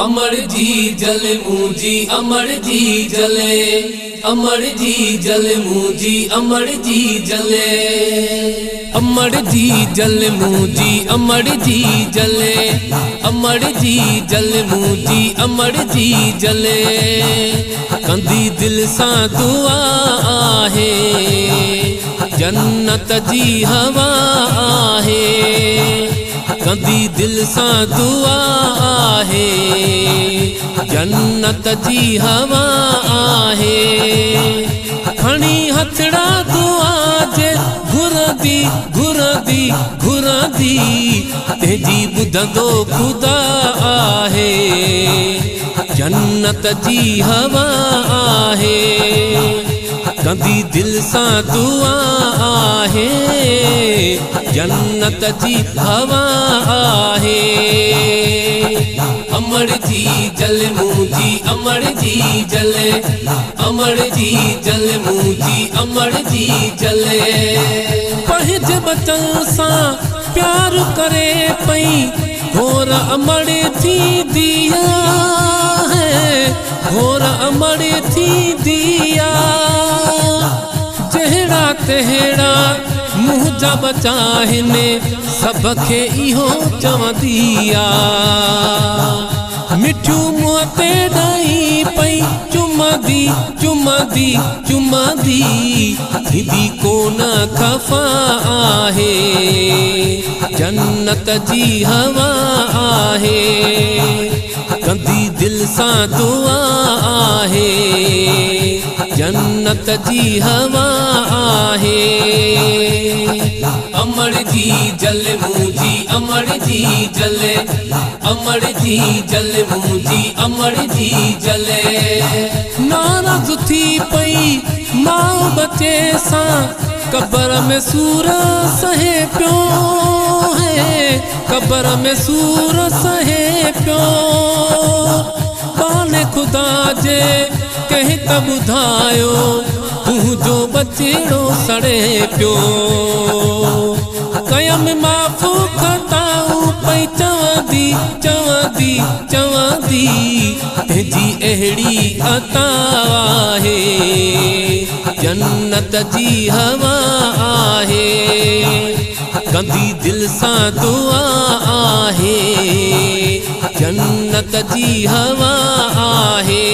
امڙ جي جل منهنجي امڙ جي جلي، امڙ جي جل منهنجي امڙ جي جلي. امڙ جي جل منهنجي امڙ جي جلي، امڙ جي جل منهنجي امڙ جي جلي. ڪندي دل سان دعا آهي، جنت جي هوا آهي. ڪندي دل سان دعا آهي، جنت جي هوا آهي. کڻي هٿڙا دعا جي گهرندي گهرندي گهرندي، تنهنجي ٻڌندو خدا آهي، جنت جي هوا آهي. ڪندي دل سان دعا آهي، جنت جي هوا آهي. امڙ جي جل منهنجي امڙ جي جل، امڙ جي جل منهنجي امڙ جي جل. پنهنجي ٻچن سان پيار ڪري پئي، گهور امڙ ٿيندي آهي، گهور امڙ ٿيندي آ. جهڙا تهڙا منهنجا ٻچا آهن، سڀ کي اهو چوندي آ. مٺيون منهن تي ڏئي پئي چمندي چمندي چمندي، ٿيندي ڪونه خفا آهي، جنت جي هوا آهي. ڪندي دل سان دعا آهي، جنت جي هوا آهي. امڙ جي جل منهنجي امڙ جي جل، امڙ جي جل منهنجي امڙ جي جل. ناراض ٿي پئي ماءُ ٻچي سان، قبر ۾ سور سهي پيو هي، قبر ۾ سور سهي پيو. ٻانهي خدا جي ڪنهن ته ٻڌايو، تنهنجو ٻچڙو سڙي پيو. ڪيم معاف خطائون پئي چوندي چوندي چوندي، تنهنجي اهڙي عطا آهي، جنت جي هوا آهي. ڪندي دل سان دعا آهي، جنت جي هوا آهي.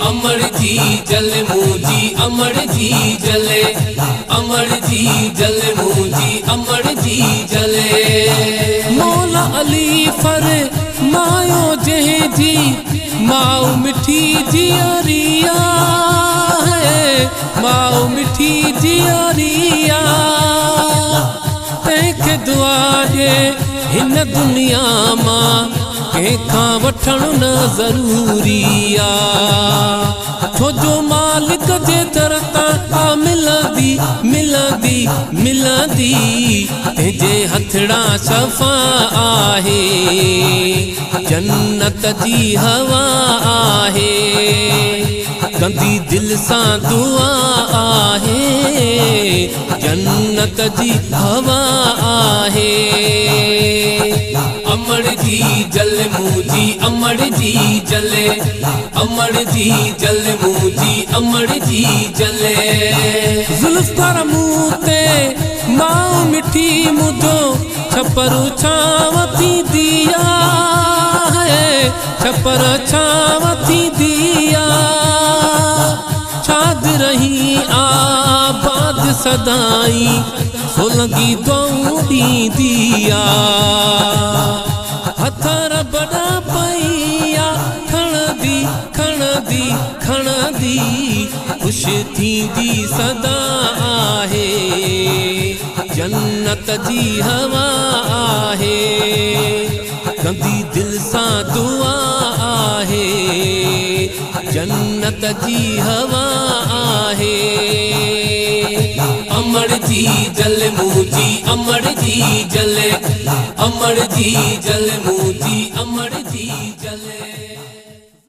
امڙ جي جل منهنجي امڙ جي جل، امڙ جي جل منهنجي امڙ جي جل. مولا علي فرمايو جنهن جي ماءُ مٺي جيئري آهي، ماءُ مٺي جيئري آ، تنهن کي دعا ڏي هن دنيا مان ڪنهن کان وٺڻ نه ضروري آ. ڇو جو مالڪ جي در تان آ ملندي ملندي ملندي، تنهنجي هٿڙا شفا آهي، جنت جي هوا آهي. ڪندي دل سان دعا آهي، جنت جي هوا آهي. امڙ جي جل منهنجي امڙ جي جل، امڙ جي جل منهنجي امڙ جي جل. زلفڪار مون تي ماءُ مٺي منهنجو ڇپر ڇانو ٿيندي آهي، ڇپر ڇانو ٿيندي آ. شاد رهي آباد سدائين، سولنگي دعائون ڏيندي آ. هٿ رب ڏانهن پئي آ کڻندي کڻندي کڻندي، خوش ٿيندي سدا آهي، جنت جي هوا آهي. ڪندي دل سان دعا آهي، جنت جي هوا آهي. امڙ جي جل منهنجي امڙ جي جل، امڙ جي جل منهنجي امڙ جي جل.